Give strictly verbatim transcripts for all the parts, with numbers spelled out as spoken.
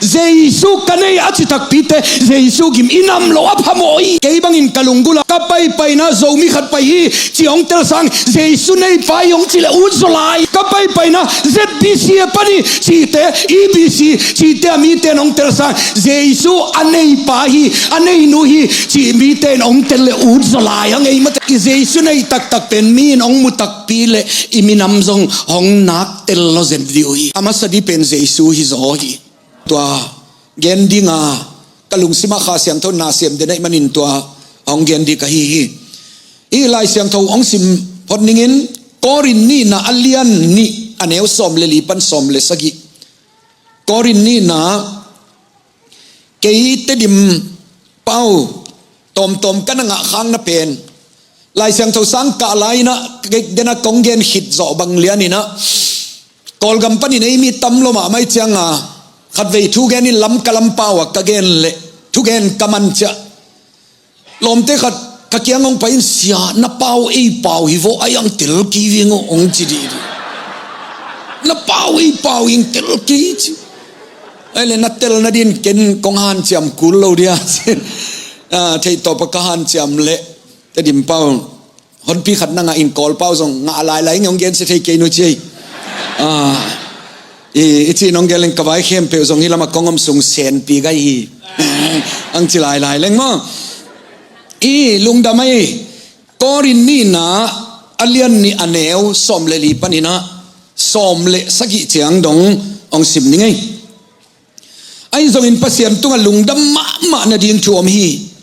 Jesu ka nei a ci takpite, Jesu gim i nam lo a phamawh hi. Kei bangin ka lunggulh a ka paipaina Zomi khat pai hi ci hong tel sang, Jesu neipa hi hong ci leh ut zaw lai. Ka paipaina Z B C a pan hi cite, E B C cite a mite in hong tel sang, Jesu a neipa hi, a neinu hi ci mite in hong tel leh ut zaw lai. A ngei mate, i Jesu nei taktak pen mi in hong mu takpi leh i minam zong hong nak tel lo zen dih uh hi. A masa dih pen Jesu hi zaw hi. Tua gen dinga ka lungsim ah Kha Siangtho na sem den ahih manin tua hong gen dih ka hi hi. I Lai Siangtho hong sim phot ningin, Korin nihna a lian nih a neu sawm le li pan sawm le sagih. Korin nihna, kei Tedim Pau tawmtawm ka na ngah khakna pen, Lai Siangtho sang kah lai-in ah, kei dena kong gen khit zawh bang lian in ah, Kawlgam panin ei mi tam lua mahmah ahih cianga, khatvei thugen in Lamka lam pau ah ka gen leh thugen ka man ciah, lawmte khat ka kiang hong pai-in, "Sia, na pau ei pau hi vaw, a iang tel kei veng aw," hong ci dih dih. "Na pau ei pau hi, tel kei," ci. Ahih leh na tel nadin ken kong hanciam kul lo dia, ci. Ah, theih tawp a ka hanciam leh Tedim Pau honpi khat na ngah in, Kawl pau zong ngah lailai ing, hong gensia thei kei nu ci ei. Ah, i, i cih nong gen leng ka vai khempeuh zong hih lamah kong om sung senpi gai hi. Ang ci lailai leng maw. I lungdam ei, Korin nihna a lian nih a neu sawm le li panin ah sawm le sagih ciang dong hong sim ning ei. Ahi zongin Pasian tungah lungdam mahmah nading thu om hi.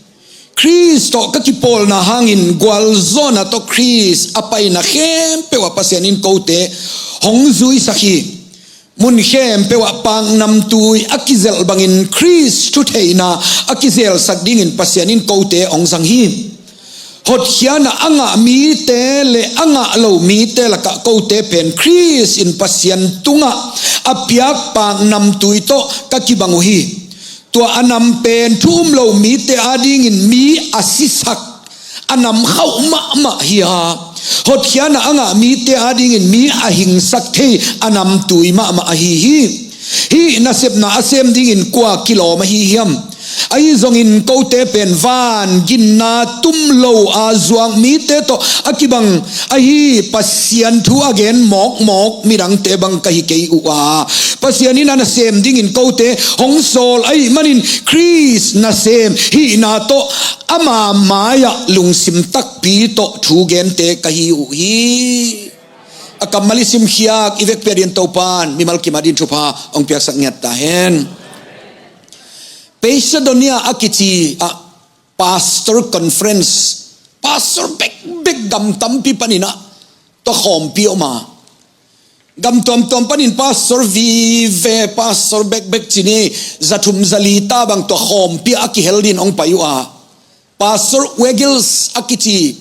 Khrist tawh ka kipawlna hangin gualzawhna tawh Khrist a paina khempeuh ah Pasian in kote hong zuisak hi. Mun khempeuh ah paknamtui a kizelh bangin Khrist thutheihna a kizelsak dingin Pasian in kote hong zang hi. Hotkhiatna a ngah mite le a ngah lo mite lakah kote pen Khrist in Pasian tungah a piak paknamtui tawh ka kibang uh hi. Tua a nam pen thu um lo mite adingin mi a sisak, a nam khauh mahmah hi a, hotkhiatna a ngah mite adingin mi a hingsak thei a namtui mahmah ahi hi. Hih nasepna a sem dingin kua kilawm ahi hiam? Ahi zongin kote pen van ginna tum lo a zuak mite tawh a kibang ahi Pasian thu a gen mawkmawk midangte bang ka hi kei uh a, Pasian in a nasem dingin kote hong sawl ahih manin Khrist nasem hihna tawh ama mai-ah lungsim takpi tawh thu gente ka hi uh hi. A kammal i simkhiak i vekpi-a dingin Topa'n mimal kim adingin thupha hong piaksak ngiat ta hen. Macedonia a kici ah pastor conference, pastor bekbek gam tampi panin ah tua khawmpi om a, gam tuamtuam panin pastor vive, pastor bekbek ci ni, za thum za li ta bang tua khawmpi a kihel dingin hong pai uh a, Pastor Waggles a kici,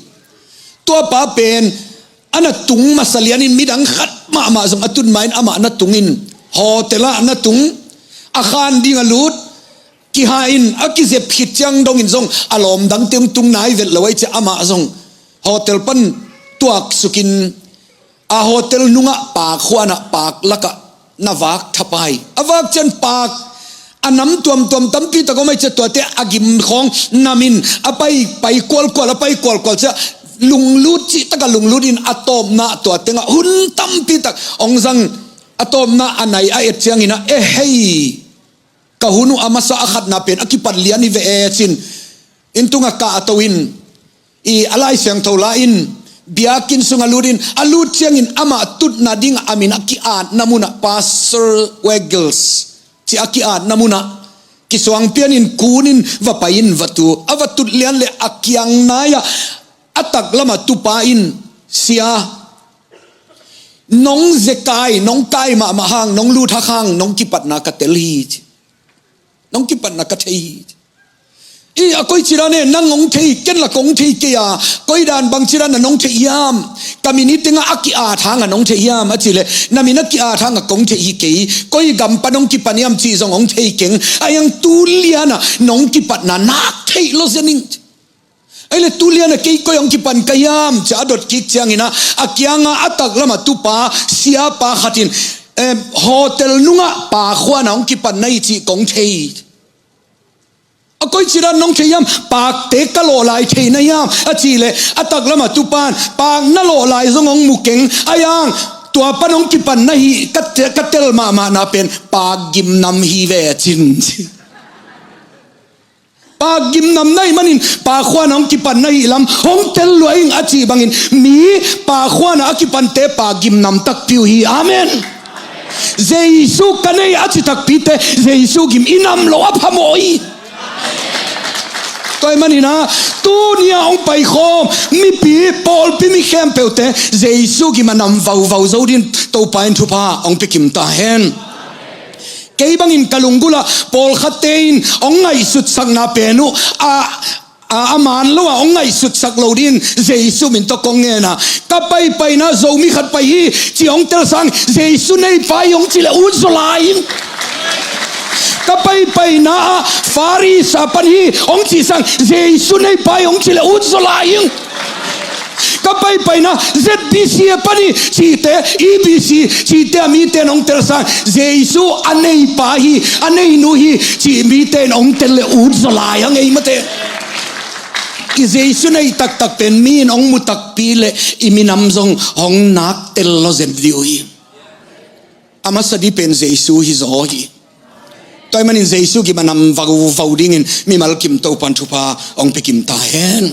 tua pa pen a na tung masa lianin midang khat mahmah zong a tut ma-in amah na tungin, hotel ah na tung, a khan ding a lut, kihai-in a kizep khit ciang dongin zong a lawm dangte hong tung nai vet lo ahih ciang amah zong hotel pan tuaksukin a hotel nungah paak khuanah paak lakah na vak thapai. A vak ciang paak a nam tuamtuam tampi tak om ahih ciang tuate a gim khawng namin a pai, pai kualkual, a pai kualkual ciang lunglut cih takah lunglutin a tawpna tua tengah hun tampi tak hong zang, a tawpna a nai a et ciangin ah, "E hei, ka hun uh a masa a khatna pen a kipat lian hi ve e," ci-in inn tungah kah a to-in, i a Lai Siangtho la-in, biakinn sungah lut-in, a lut ciangin amah tutna dingah a min a ki-atna munah, Pastor Waggles ci a ki-atna munah kisuang pianin kunin va pai-in va tu. A va tut lian leh a kiang nai-ah a taklamah tupa in, "Sia, nong zekai, nong kai mahmah hang, nong luthak hang nong kipatna ka tel hi," ci. "Nong kipatna ka thei hi," ci. "I, a koici dan e, nang hong thei, ken la kong thei kei a, koi dan bangci dan a nong thei hiam? Ka min hi tengah a ki-at hang a nong thei hiam?" a cih leh, "Na min a ki-at hang a kong thei hi kei, koi gam pan hong kipan hiam cih zong hong thei keng, a hiang tu lianah nong kipatna nak theih lo zen ing." Ahih leh tu lianah kei koi hong kipan ka hiam, ci a dot kik ciangin ah, a kiangah a taklamah tupa, siapa khatin, eh, hotel nungah pakhuana hong kipan na hi cih kong thei. A koici dan nong thei hiam? Pakte ka lawh lai thei na hiam? A cih leh a taklamah tupan, pak na lawh lai zong hong mu keng. Ahi hang tua pan hong kipan na hi ka te-, ka tel mahmahna pen pak gimnam hi ve a cin. Pak gimnam na hih manin pakhuana hong kipan na hih lam hong tel lua ing a cih bangin, mi pakhuana a kipante pak gimnam takpi uh hi. Amen. Jesu ka nei a ci takpite Jesu gim i nam loh a phamawh hi. Tua ahih manin ah tuni-a hong paikhawm mipi, pawlpi mi khempeuhte Jesu gim a nam vauvau zo dingin Topa in thupha hong pia kim ta hen. Kei bangin ka lunggulh ah pawlkhatte in hong ngaihsutsakna pen uh a, a, a man lo a hong ngaihsutsak lo dingin Jesu min tawh kong ngen a, ka paipaina Zomi khat pai hi ci hong tel sang Jesu neipa hi hong ci leh ut zaw lai ing. Ka paipaina ah Farisa pan hi hong ci sang Jesu neipa hi hong ci leh ut zaw lai ing. Ka paipaina Z B C a pan hi cihte, E B C cihte a mite in hong tel sang Jesu a neipa hi, a neinu hi cih mite in hong tel leh ut zaw lai a ngei mate. I Jesu nei taktak pen mi in hong mu takpi leh i minam zong hong nak tel lo zen dih uh hi. A masa dih pen Jesu hi zaw hi. Tua ahih manin Jesu gim a nam vauvau dingin mimal kim Topan thupha hong pia kim ta hen.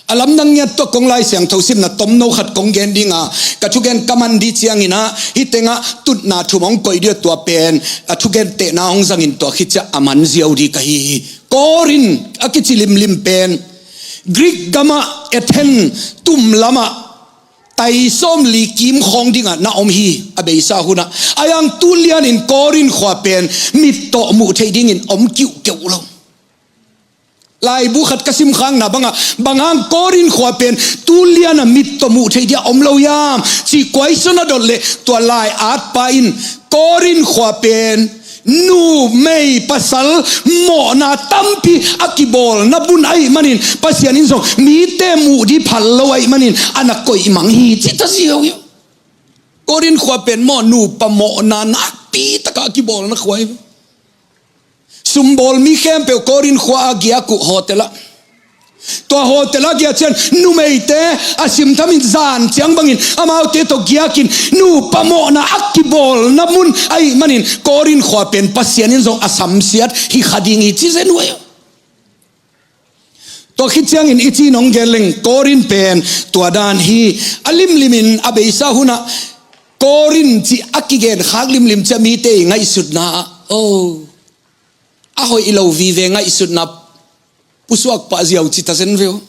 A lamdang ngiat tawh kong Lai Siangtho simna tomno khat kong gen ding a, ka thugen ka man dih ciangin ah hih tengah tutna thum hong koih dih a, tua pen a thugentehna hong zangin tua khit ciah a man ziau dih ka hi hi. Korin a kici limlim pen Greek gamah Athen tum lamah tai sawmli kim khawng dingah na om hi a beisa hunah. Ahi hang tu lianin Korin khua pen mit tawh muh theih dingin om kiuhkeuh lo. Laibu khat ka simkhakna bangah, bang hang Korin khua pen tu lianah mit tawh muh theih dingah om lo hiam cih question a dot leh tua lai-atpa in Korin khua pen numei pasal mawhna tampi a kibawlna mun ahih manin Pasian in zong mite muh dih phal lo ahih manin a na koihmang hi ci ta ziau hi. Korin khua pen maw nupa mawhna nakpi takah a kibawlna khua hi. Sumbawl mi khempeuh Korin khua a giak uh hotel ah. Tua hotel a giak ciang numeite a simthamin zan ciang bangin amaute tawh giakin nupa mawhna a kibawlna mun ahih manin Korin khua pen Pasian in zong a samsiat hi kha ding hi ci zen uh hi. Tua khit ciangin i ci nong gen leng Korin pen tua dan hi. A limlimin a beisa hunah Korin cih a kigen khak limlim ciah mite i ngaihsutna ah, oh, a hoih lo vive ngaihsutna pusuak pah ziau ci ta zen veu.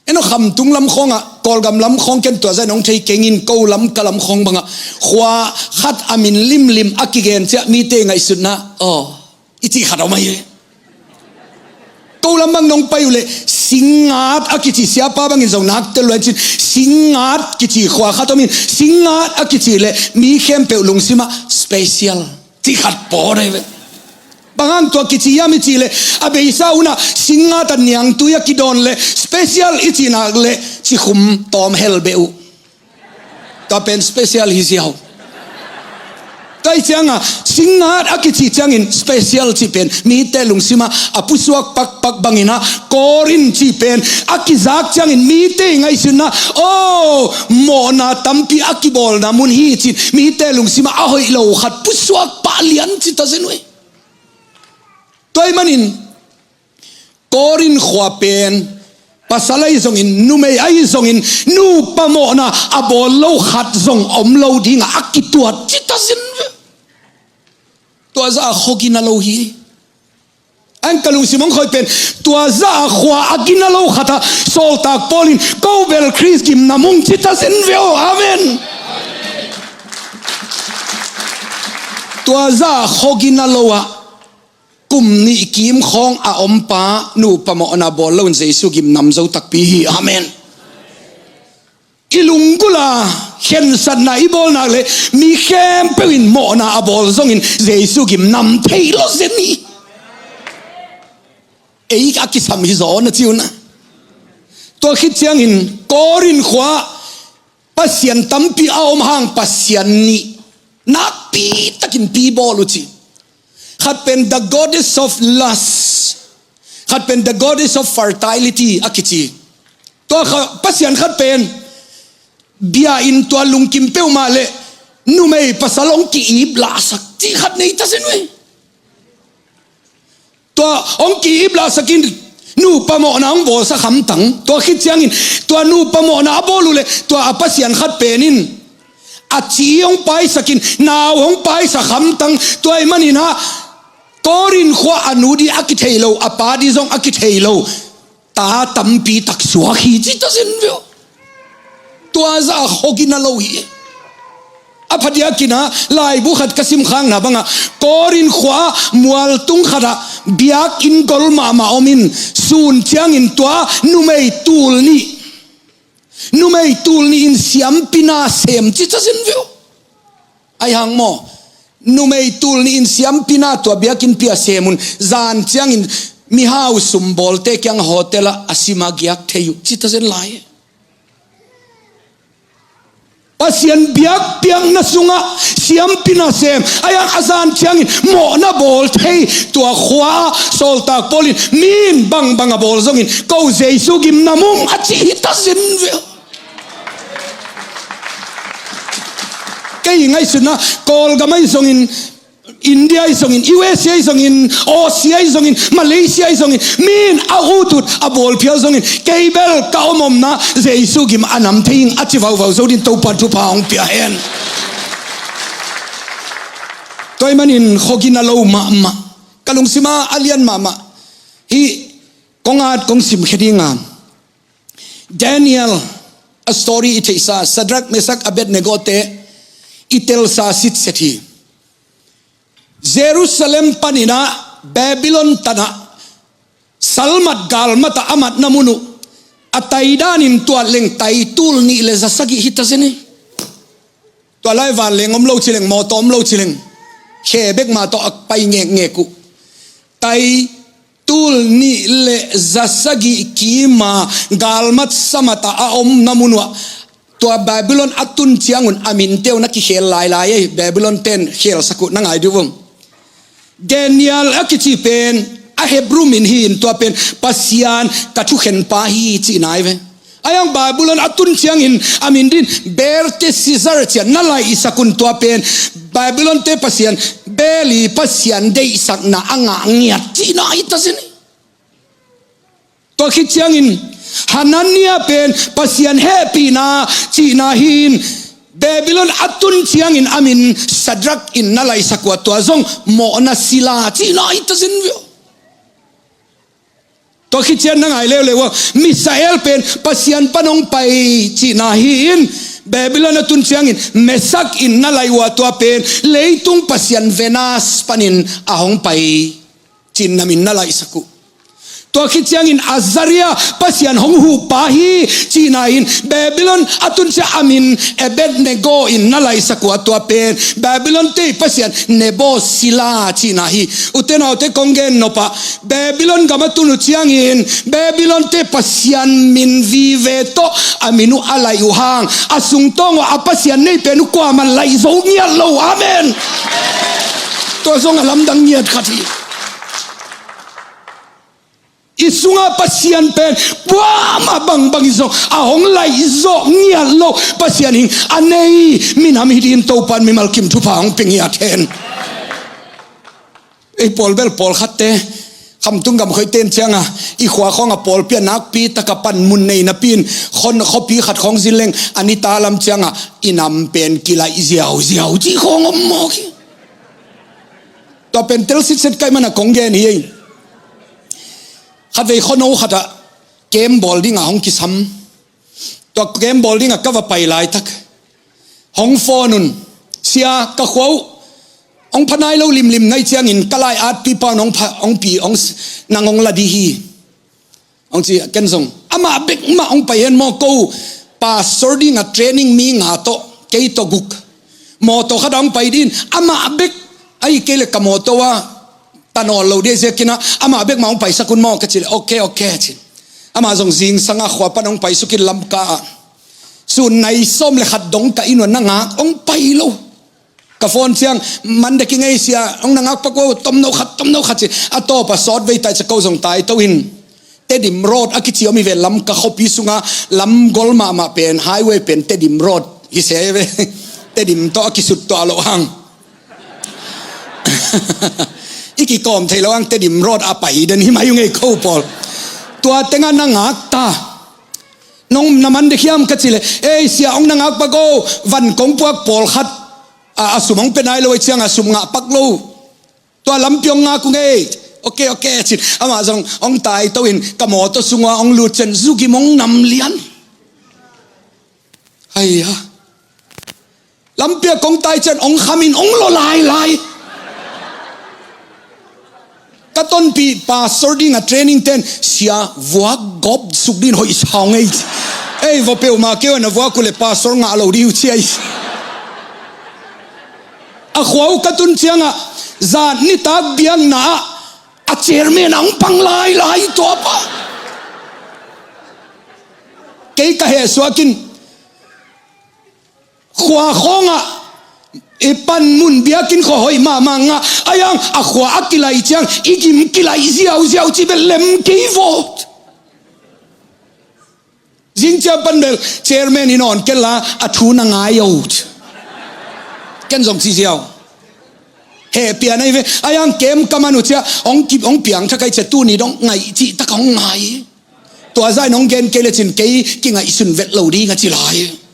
Eno khamtung lam khawngah Kawlgam lam khawng ken tua zah in hong thei keng in ko lam ka lam khawng bangah khua khat a min limlim a kigen ciah mite ngaihsutna aw i cih khat a om ahi. Ko lam bang nong pai uh leh Singngat a kici siapa bangin zong nak tel luan cin Singngat kici khua khat om in Singngat a kici leh mi khempeuh lungsimah special cih khat pawt ahi ve. Bang hang tua kici hiam i cih leh a beisa hunah Singngat a niangtui a kidawn leh special i cih nak leh cikhum tawm hel beh uh. Tua pen special hi ziau. Tua hi ciangah Singngat a kici ciangin special cih pen mite lungsimah a pusuak pakpak bangin ah Korin cih pen a kizak ciangin mite i ngaihsutna aw mawhna tampi a kibawlna mun hi cin mite lungsimah a hoih lo khat pusuak pah lian ci ta zen uh hi. Tua ahih manin Korin khua pen pasal ahi zongin numei ahi zongin nupa mawhna a bawl lo khat zong om lo dingah a kituat ci ta zen ve. Tua zah a khua gina lo hi. An ka lungsim hong khoih pen tua zah a khua a gina lo khatah sawltak Paul in ko bel Khrist gimna mung ci ta zen ve aw. Amen. Tua zah a khua gina lo ah kum nih kim khawng a ompa nupa mawhna bawl loin Jesu gim nam zo takpi hi. Amen. I lunggulh a khensatna i bawl nak leh mi khempeuh in mawhna a bawl zongin Jesu gim nam thei lo zen hi. Ei a kisam hi zaw na ci un ah. Tua khit ciangin Korin khua Pasian tampi a om hang Pasian nih nakpi takin pi bawl uh ci. Khat pen the goddess of lust, khat pen the goddess of fertility a kici. Tua kha, Pasian khat pen bia in tua lungkim peuhmah le numei pasal hong ki-ip lahsak ci khat nei ta sin uh hi. Tua hong ki-ip lahsakin nupa mawhna hong bawlsak hamtang. Tua khit ciangin tua nupa mawhna a bawl uh le tua a pasian khat pen in a ci hong paisakin nau hong paisak hamtang. Tua ahih manin ah Korin khua a nu di a kithei lo, a pa di zong a kithei lo ta tampi tak suak hi ci ta sin veu. Tua zah a khogin a lo hi. A phadiakin ah laibu khat ka sim khakna bangah Korin khua mualtung khatah biakinn gol mahmah om in sun ciangin tua numei tul nih, numei tul nih in siampina sem ci ta sin veu. Ahi hang maw, numei tul nih in siampina tua biakinnpi ah sem un zan ciangin mihau sumbawlte kiang hotel ah a sim a giak thei uh ci ta sin lai. Pasian biakpiakna sungah siampina sem, ahi hang a zan ciangin mawhna bawl thei. Tua khua sawltak Paul in mi in bangbang a bawl zongin ko Jesu gimna mung a ci hi ta sin veu. Kei ngaihsutna Kawlgam ahi zongin, India ahi zongin, U S A ahi zongin, Aussie ahi zongin, Malaysia ahi zongin, mi in a ut ut a bawl phial zongin kei bel ka om omna Jesu gim a nam thei ing a ci vauvau zo din Topan thupha hong pia hen. Tua ahih manin khogin a lo mahmah, ka lungsima a lian mahmah hi. Kong at kong simkhia dinga Daniel a story i theihsa, Sadrak, Mesak, Abednego te i telsa sitset hi. Jerusalem panin ah Babylon tanah salmat galmat ah a matna mun uh a tai danin tuat leng tai tul nih le za sagih hi ta sin hi. Tua lai vanleng om lo ci leng, mawtaw om lo ci leng, khe bek mah tawh a pai ngekngek uh. Tai tul nih le za sagih kima galmat samat ah a omna mun uh ah tua Babylon a tun ciangun a minte uh na kikhel lailai ei. Babylon ten khelsak uh na ngai dih uh. Daniel a kici pen a Hebrew min hi in tua pen Pasian ka thukhenpa hi cihna hi ve. Ahi hang Babylon a tun ciangin a min din Belteshazzar ci-a na laihsak un tua pen Babylon te pasian Bel i pasian deihsakna a ngah ngiat cihna hi ta sin hi. Tua khit ciangin Hanania pen Pasian hehpihna cihna hi in Babylon a tun ciangin a min Sadrak in na laihsak uh a tua zong mawhna sila cihna hi ta sin veu. Tua khit ciang na ngai leuleu uh a Misael pen Pasian pan hong pai cihna hi in Babylon a tun ciangin Mesak in na laih uh a tua pen leitung pasian Venus panin a hong pai cihna min na laihsak uh. Tua khit ciangin Azaria Pasian hong huhpa hi cihna in Babylon a tun ciang a min Abednego in na laihsak uh a tua pen Babylon te i pasian Nebo sila cihna hi. Ute naute kong gen nop ah Babylon gam a tun uh ciangin Babylon te pasian min vive tawh a min uh a laih uh hang a sungtawng uh a pasian nei pen uh kuamah laih zo ngiat lo. Amen. Tua zong a lamdang ngiat khat hi. I sunga Pasian pen puamah bangbang i zong a hong laih zawh ngiat lo Pasian hing a nei minam hi dih in Topan mimal kim thupha hong pia ngiat hen. Ei pawl bel pawlkhatte khamtung gam khoih ten cianga i khua khawng a pawlpi a nakpi taka pan mun nei napi in khon khuapi khat khawng zin leng a nita lam cianga i nam pen kilaih ziauziau cih khawng om mawk hi. Tua pen tel sitset kaih mana kong gen hi ei. Khatvei khuano khatah kem bawl dinga hong kisam. Tua kem bawl dinga ka va pai laitak hong phone un, sia ka khua uh hong pha nai lo limlim ngai ciangin ka lai atpipa un hong pha, hong pi, hong s-, nang hong la dih hi. Hong ci ken zong amah bek mah hong pai hen maw, ko pastor dinga training mi nga tawh kei tawh guk mawtaw khat a hong pai din amah bek ahi kei le ka mawtaw a tanawl lo dih ziakin ah amah bek mah hong paisak un maw ka ci le okay okay ci. Amah zong zingsanga khua pan hong paisuk in Lamka ah Cun nai sawm le khat dong ka inn uah na ngak hong pai lo. Ka phone ciang, Monday kingei sia, hong na ngak pak o, tomno khat, tomno khat ci. A tawp a sawt vei tai cia ko zong tai to in. Tedim Road a kici om hi ve, Lamka khuapi sunga lam gol mahmah pen, highway pen Tedim Road hi se ve. Tedim tawh a kisut tuah loh hang. I kikawm thei lo hang, Tedim Road a pai den hi mai uh ngei ko pawl. Tua tengah na ngak ta. Nong na man dek hiam ka ci leh, ei sia, hong na ngak pak o, van kong puak pawlkhat a, a sum hong pia nai lo, ei ciang a sum ngah pak lo. Tua lampi hong ngak ung ei. Ok, ok, cin. Amah zong hong tai to in ka mawtaw sungah hong lut cian zugim hong nam lian. Haiya. Lampi ah kong tai cian hong khamin hong lo lailai. Ka tonpih pastor ding a training ten sia vuak gop suk din hoih sau ngei. Ei, va peuhmah keu a na vuak uh le pastor ngah lo dih uh ciai. A khua uh ka tun ciangah zan nitak biakna ah a chairman a hong pang lailai tua pa. Kei ka hehsuak in khua khawngah i pan mun biakinn khua hoih mahmah ngah a, ayang a khua a kilaih ciang i gim kilaih ziauziau ci bel lem kei vawt. Zing ciang pan bel chairman in awn kella a thu na ngai o. Ken zong ci ziau. Heh pian ahi ve. Ayang kem ka man uh cia hong kip hong piang tha kai cia tuni dong ngaih cih tak hong ngai. Tua zah in hong gen kei le cin kei kingaihsun vet lo ding a ci lai.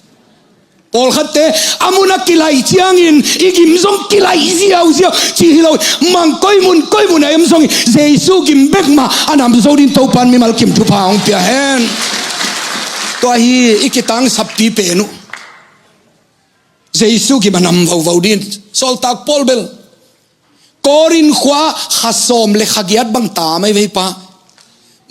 Pawlkhatte a mun a kilaih ciangin i gim zong kilaih ziauziau cih hi lo. Mang koi mun koi mun a em zongin Jesu gim bek mah a nam zo din Topan mimal kim thupha hong pia hen. Tua hi i kitangsappi pen uh. Jesu gim a nam vauvau din. Sawltak Paul bel Korin khua kha sawm le kha giat bang tam ahi vei pa.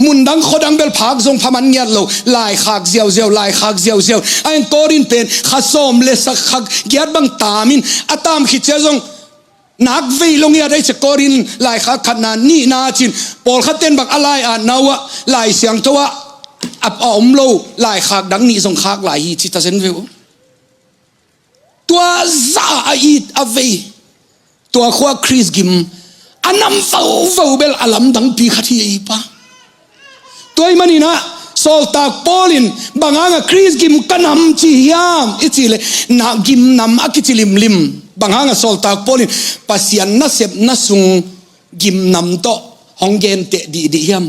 Mundang khuadang bel phak zong pha man ngiat lo, laikhak ziauziau, laikhak ziauziau. A en Korin pen kha sawm le sa kha giat bang tam in a tam khit cia zong nak vei lo ngiat ahi cia Korin laikhak khatna nihna cin pawlkhat ten bang a lai-atna uh ah Lai Siangtho ah a, a om lo laikhak dang nih zong khak lai hi ci ta zen ve uh. Tua zah a it a vei. Tua khua Khrist gim a nam vauvau bel a lamdangpi khat hi ei pa. Tua ih maninah Sawltak Paul in bang hangah Khrist gim ka nam ci hiam i cih leh na gim nam a kici limlim. Bang hangah Sawltak Paul in Pasian nasepna sung gim nam tawh hong genteh dihdih hiam?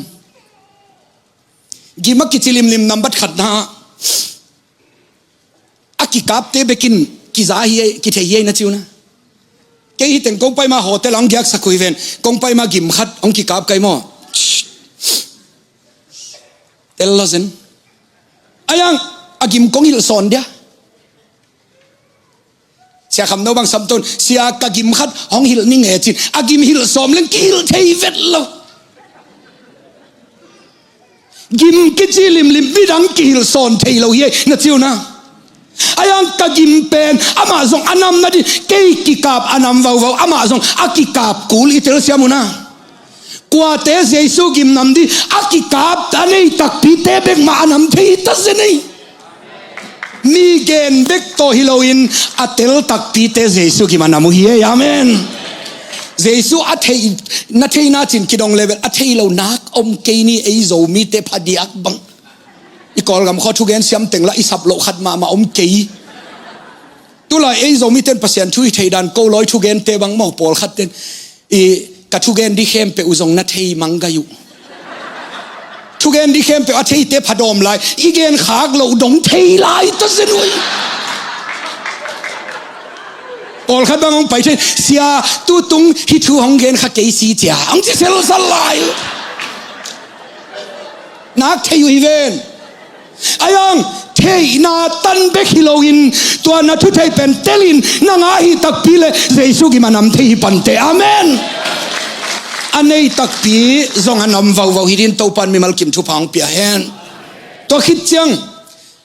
Gim a kici limlim nambat khatna a kikapte bekin kiza hi ei, kithei hi ei na ci uh na. Kei hi teng kong pai ma hotel ah hong giaksak uh hi ven, kong pai ma gim khat hong kikap kai maw? Tel lo zen. Ayang a gim kong hilh sawn dia. Sia Kham No bang samton sia ka gim khat hong hilh ning e cin a gim hilh sawm leng kihilh thei vet lo. Gim kici limlim midang kihilh sawn thei lo hi ei na ci uh na. Ayang ka gim pen amah zong a nam na di kei kikap a nam vauvau amah zong a kikap kul i telsiam uh na. Kuate Jesu gim nam di a kikap a nei takpite bek mah a nam thei ta zen ei. Mi gen bek tawh hi loin a tel takpite Jesu gim a nam uh hi ei. Amen. Jesu a thei na theina cin kidong level a thei lo nak om kei ni ei Zomite phadiak bang. I Kawlgam khua thugen siam teng lah i sap loh khat mahmah om kei. Tulai ei Zomiten Pasian thu i thei dan ko lawi thugente bang maw pawlkhat ten i ka thugen di khempeuh uh zong na thei mang gai uh. Thugen di khempeuh a theite phadawm lai i gen khak loh dong thei lai ta zen uh. Pawlkhat bang hong pai thei sia tutung hi thu hong gen kha kei si cia hong ci selsal lai uh. Nak thei uh hi ven. Ayang theihna tan bek hi loin tua na thu thei pen telin na ngah hi takpi le Jesu gim a nam thei hi pante. Amen. A nei takpi zong a nam vauvau hi din Topan mimal kim thupha hong pia hen. Tua khit ciang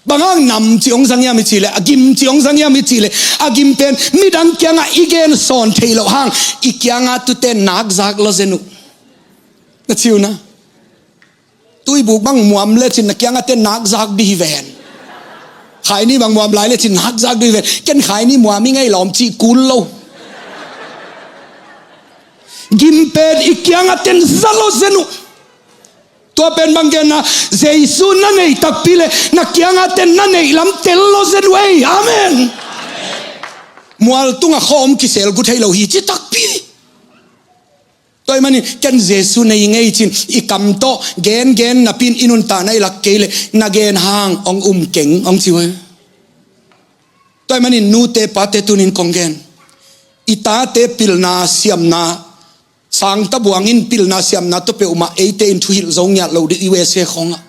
bang hang nam ci hong zang hiam i cih leh a gim ci hong zang hiam i cih leh a gim pen midang kiangah i gen sawn thei loh hang i kiangah tute nak zak lo zen uh. Na ci uh na. Tuibuk bang muam lecin na kiangah te nak zak di hi ven. Khaini bang muam lai le cin hat zak dui ven. Ken khaini muam i ngei lawm cih kul lo. Gim pen i kiangah ten za lo zen uh. Tua pen bang genna, Jesu na neih takpi le na kiangah ten na neih lam tel lo zen uh ei. Amen. Mual tungah khawm kisel gu thei lo hi ci takpi. Tua ahih manin ken Jesu nei ngei cin i kam tawh gengen napi-in i nuntakna i lak kei le na gen hang hong um keng hong ci uh. Tua ahih manin nute pate tunin kong gen, i tate pilna siamna, sangtabuang in pilna siamna tawh peuhmah eite in thuhilh zo ngiat lo dih U S A khawngah.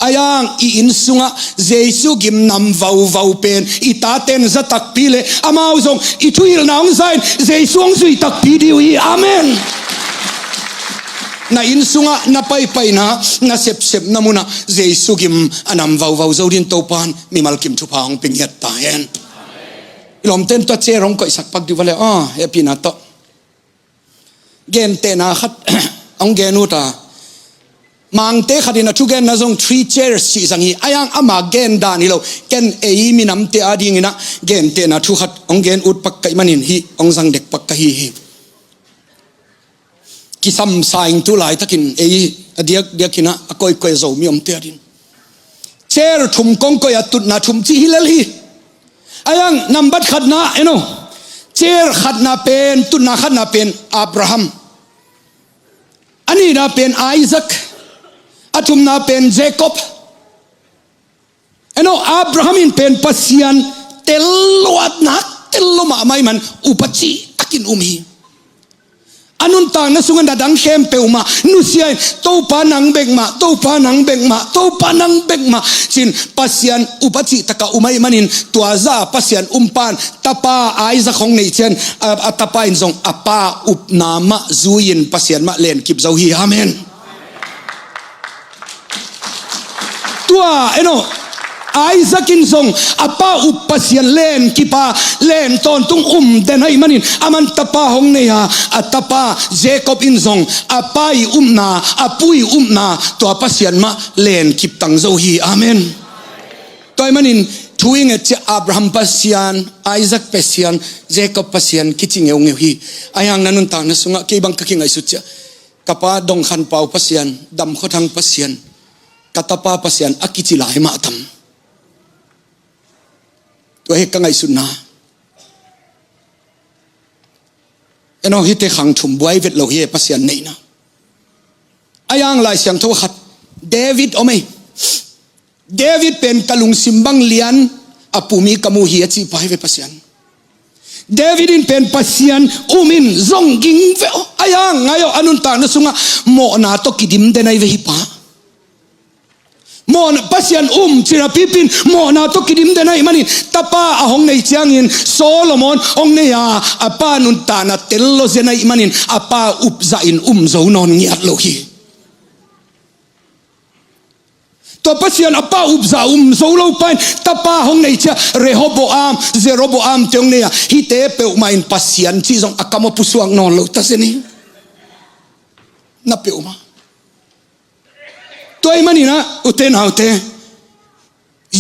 Ahi hang i inn sungah Jesu gim nam vauvau pen i taten za takpi le amau zong i thuhilhna hong za in Jesu hong zuih takpi dih uh hi. Amen. Na inn sungah na paipaina, na sepsepna munah Jesu gim a nam vauvau zo ding Topan mimal kim thupha hong pia ngiat ta hen. I lawmten tua chair hong koihsak pak dih uh a le, ah, hehpihna tawh. Gentehna khat hong gen uh ta. Mangte khat in a thugenna zong three chairs cih zang hi. Ahi hang ama gen dan hi lo. Ken ei minamte adingin ah gentehna thu khat hong gen ut pak ka hih manin hih hong zang dek pak ka hi hi. Kisam saing tu laitakin ei a diakdiakin ah a koikoi a Zomi omte adin chair thum kong koih a tutna thum cih hi lel hi. Ahi hang nambat khatna, eno, chair khatna pen, tutna khatna pen Abraham. A nihna pen Isaac. A thumna pen Jacob. Eno, Abraham in pen Pasian tel lo a, nak tel lo mahmah ahih man upa cih takin um hi. A nuntakna sungah na dang khempeuh mah nusia in, Topa nang bek mah, Topa nang bek mah, Topa nang bek mah ci-in Pasian upa cih takah um ahih manin tua zah a Pasian um pan tapa Isaac hong neih ciang a, a tapa in zong a pa upna mah zui-in Pasian mah lenkip zo hi. Amen. Tua, eno, Isaac in zong a pa up Pasian lenkip a, len tawntung um den ahih manin aman tapa hong nei a, a tapa Jacob in zong a pa i upna, a pu i upna, tua Pasian mah lenkip tang zo hi. Amen. Tua ahih manin thu i nget ciang Abraham Pasian, Isaac Pasian, Jacob Pasian kici ngeungeu hi. Ahi hang na nuntakna sungah kei bang ka kingaihsut ciang ka pa dongkhanpau Pasian, damkhuathang Pasian, ka tapa Pasian a kici lai mah tam. Tua hi ka ngaihsutna. Eno, hihte khang thum buai vet lo hi e Pasian neihna. Ahi hang Lai Siangtho khat David om ei. David pen ka lungsim bang lian a pum hi ka mu hi a cih pa hi ve Pasian. David in pen Pasian um in zong ging ve aw. Ahi hang ngai aw, a nuntakna sungah mawhna tawh kidim den ahi ve hi pa. Mawhna, Pasian um ci napi-in mawhna tawh kidim den ahih manin tapa a hong nei ciangin Solomon hong nei a, a pa nuntakna tel lo zen ahih manin a pa upzah in um zo nawn ngiat lo hi. Tua Pasian a pa upzah um zo lo pa in tapa hong nei ciang Rehoboam, Jeroboam te hong nei a, hihte peuhmah in Pasian cih zong a kam a pusuak nawn lo ta zen hi. Na peuhmah. Tua ahih manin ah, ute naute,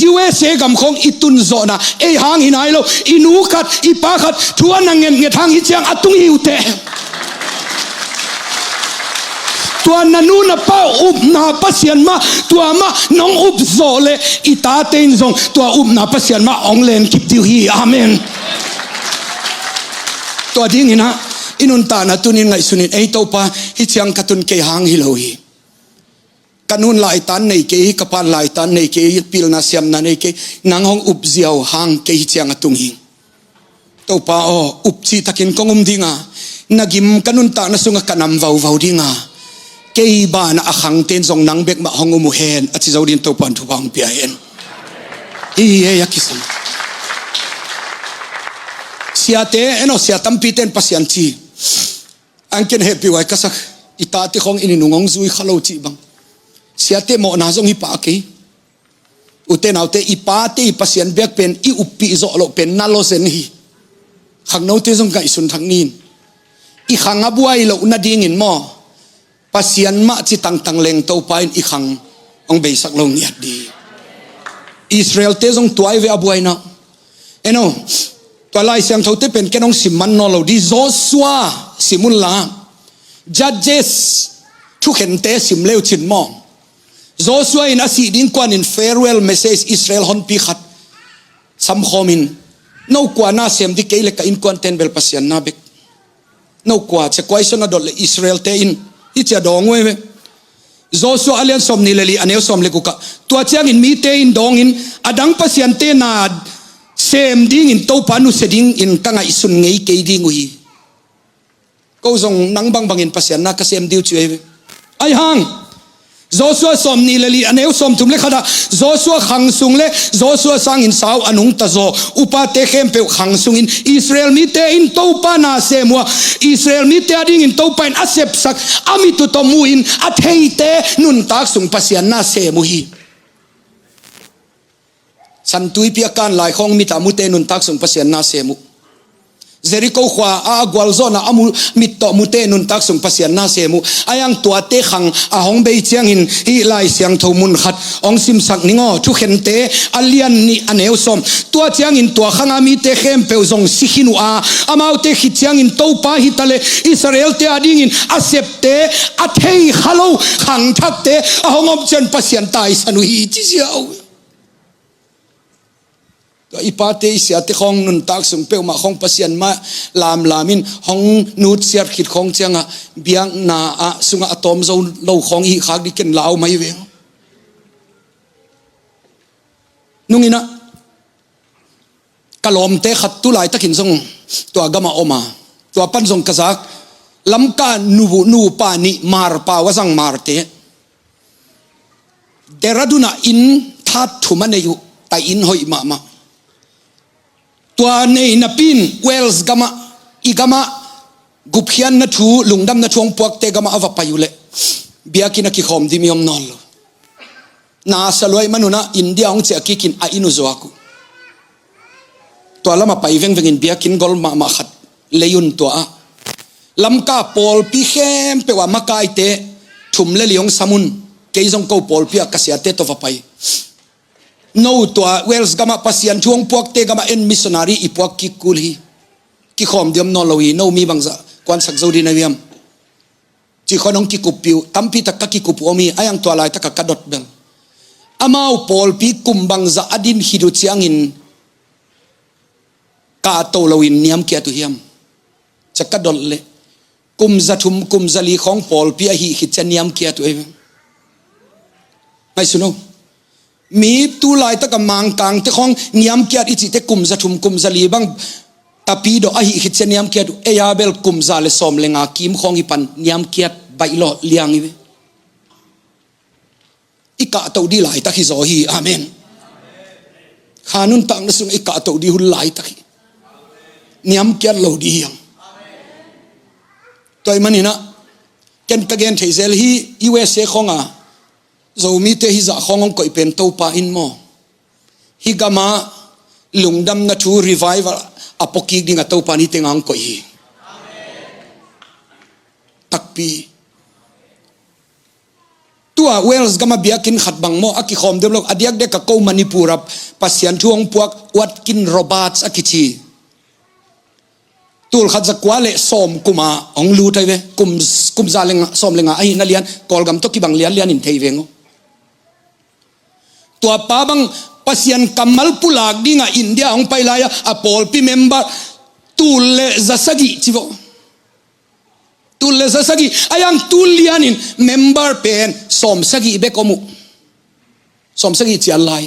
U S A gam khawng i tun zawhna ei hang hi nai lo, i nu khat, i pa khat thu a na ngetnget hang hi ciang a tung hi ute. Tua na nu na pa upna Pasian mah, tua mah nong up zawh leh i tate in zong tua upna Pasian mah hong lenkip dih uh hi. Amen. Tua dingin ah i nuntakna tunin ngaihsun in, ei Topa, hih ciang ka tun kei hang hi lo hi. Ka nun laitan nei kei hi, ka pan laitan nei kei hi, pilna siamna nei kei, nang hong up ziau hang kei hi ciang a tung hi. Topa aw, up cihtakin kong um ding a, na gim ka nuntakna sungah ka nam vauvau ding a, kei banah a khangte in zong nang bek mah hong um uh hen a ci zo dingin Topa in thupha hong pia hen. Hi hi, hei a kisam. Siate, en aw, sia tampite in Pasian ci. An ken hehpih huai ka sak, i tate khawng in i nung hong zui kha lo cih bang. Siate mawhna zong hi pah kei. Ute naute, i pate i Pasian biak pen i uppih zawh loh pen na lawzen hi. Khangnote zong ngaihsun thak ni in. I khang a buai loh nadingin maw, Pasian mah ci tangtang leng Topa in i khang hong beisak lo ngiat dih. Israel-te zong tua hi ve a buaina. En aw, tua Lai Siangthote pen ken hong sim man nawn lo ding. Joshua sim unla, Judges, Thukhente sim le uh cin maw. Joshua in a sih ding kuanin farewell message Israel honpi khat samkhawmin, no kua na sem ding, kei le ka innkuanten bel Pasian na bek. No kua, ci a question a dot leh Israel-te in hih ci a dawng uh hi ve. Joshua a lian sawmnih le li, a neu sawm le guk ah, tua ciangin mite in dawngin, a dang pasiante na sem dingin Topa nusia dingin ka ngaihsun ngei kei ding uh hi. Ko zong nang bangbangin Pasian na ka sem ding uh ci uh hi ve. Ahi hang Joshua sawmnih le li, a neu sawmthum le khat ah, Joshua khang sung le Joshua sangin sau a nungta zaw upate khempeuh khang sungin, Israel mite in Topa na sem uh a, Israel mite adingin Topa in a sepsak a mit uh tawh mu-in a theite nuntak sung Pasian na sem uh hi. Santuipi a kan lai khawng mit a mute nuntak sung Pasian na sem uh. Jericho khua a gualzawhna a mu, mit tawh mute nuntak sung Pasian na sem uh. Ahi hang tuate khang a hong bei ciangin hih Lai Siangtho mun khat hong simsak ning aw, Thukhente a lian nih, a neu sawm. Tua ciangin tua khanga mite khempeuh zong si khin uh a, amaute khit ciangin Topa hi ta le Israel-te adingin a septe, a thei kha lo khangthakte a hong om ciang Pasian taisan uh hi, ci ziau. Tua i pate i siate khawng nuntak sung peuhmah khawng Pasian mah lamlam in hong nutsiat khit khawng ciangah biakna ah sungah a tawm zo lo khawng i hih khak ding ken lau mai ve. Nunginah ka lawmte khat tu laitakin zong tua gamah om a, tua pan zong ka zak. Lamka nu, nupa nih Mar pau a zang Marte. Dehradun ah inn that thum a nei uh, tai inn hoih mahmah. Tua nei napi in Wales gamah, i gamah gupkhiatna thu, lungdamna thu hong puakte gamah a va pai uh leh biakinn a kikhawm ding mi om nawn lo. Na sa luai manunah India hong ciah kikin a inn uh zuak uh. Tua lamah pai vengvengin biakinn gol mahmah khat lei un, tua ah Lamka pawlpi khempeuh ah makaite thum le li hong sam un, kei zong ko pawlpi ah ka siate tawh va pai. No tua Wales gamah Pasian thu hong puakte gamah en missionary i puak kik kul hi. Kikhawm ding om nawn lo hi, no mi bangzah kuansak zo ding na hiam? Ci khawng hong kikuppih uh, tampi tak ka kikup uh om hi, ahi hang tua laitakah ka dot bel. Amau pawlpi kum bangzah a din khit uh ciangin kahto loin niamkiat uh hiam? Ci a ka dot leh kum za thum, kum za li khawng pawlpi a hih khit ciang niamkiat uh ei ve. Ngaihsun o. Mi tu laitaka Mangkangte khawng niamkiat i cihte kum za thum, kum za li bang tapi dawh a hih khit ciang niamkiat uh. Ei a bel kum za le sawm le nga kim khawng i pan niamkiat baih lawh liang i ve. I kahtoh dih laitak hi zaw hi. Amen. Kha nuntakna sung i kahtoh dih hun laitak hi. Niamkiat lo dih hiang. Tua ahih maninah ken ka gen thei zel hi. U S A khawnga Zomite hizah khawng hong koih pen Topa in maw, hih gamah lungdamna thu revival a pawkik dingah Topa in hih tengah hong koih hi. Takpi. Tua Wales gamah biakinn khat bang maw a kikhawm deuh lo, a diakdiak a ko Manipur ah Pasian thu hong puak Watkin Roberts a kici. Tul khat za kua le sawm kuma hong lut ahi ve. Kum, kum za le nga, sawm le nga ahihna lian, Kawlgam tawh kibang lianlian in thei veng o. Tua pa bang Pasian kammal pulak dingah India hong pai lai-a, a pawlpi member tul le za sagih ci vo. Tul le za sagih, a yang tul lianin member pen sawm sagih bek om uh. Sawm sagih cian lai.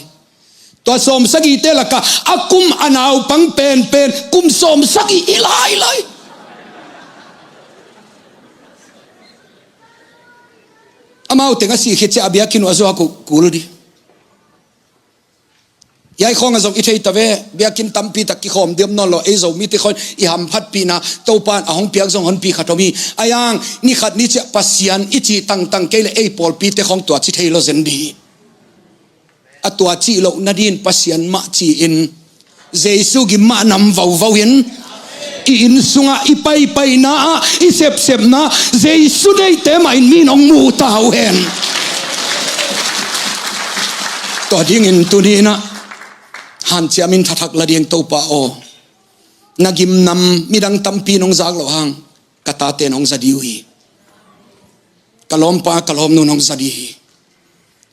Tua sawm sagihte lakah a kum a naupang penpen kum sawm sagih hi lailai. Amau teng a sih khit ciah a biakinn uh a zuak uh kul dih. Hiai khawng a zong i thei ta ve, biakinn tampi tak kikhawm deuh om nawn lo, ei Zomite khawng i hamphatpihna Topa in a hong piak zong honpi khat om hi. A yang ni khat ni ciah Pasian i cih tangtang kei le ei pawlpite khawng tua ci thei lo zen dih. A tua cih loh nadin Pasian mah ci-in, Jesu gim mah nam vauvau in, i inn sungah i paipaina ah i sepsepna Jesu deihte mah in mi in hong mu ta uh hen. Tua dingin tuni inah hanciam in thathak la ding Topa aw. Na gimnam midang tampi in hong zak loh hang, ka tate in hong za ding uh hi. Ka lawmpa, ka lawmnu in hong za ding hi.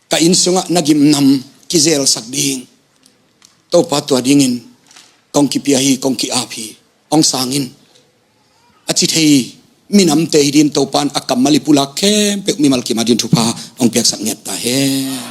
Ka inn sungah na gimnam kizelsak ding. Topa tua dingin kong kipia hi, kong ki-ap hi. Hong sang in. A ci thei minamte hi ding Topa in a kammal i pulak khempeuh mimal kim a ding thupha hong piaksak ngiat ta hen.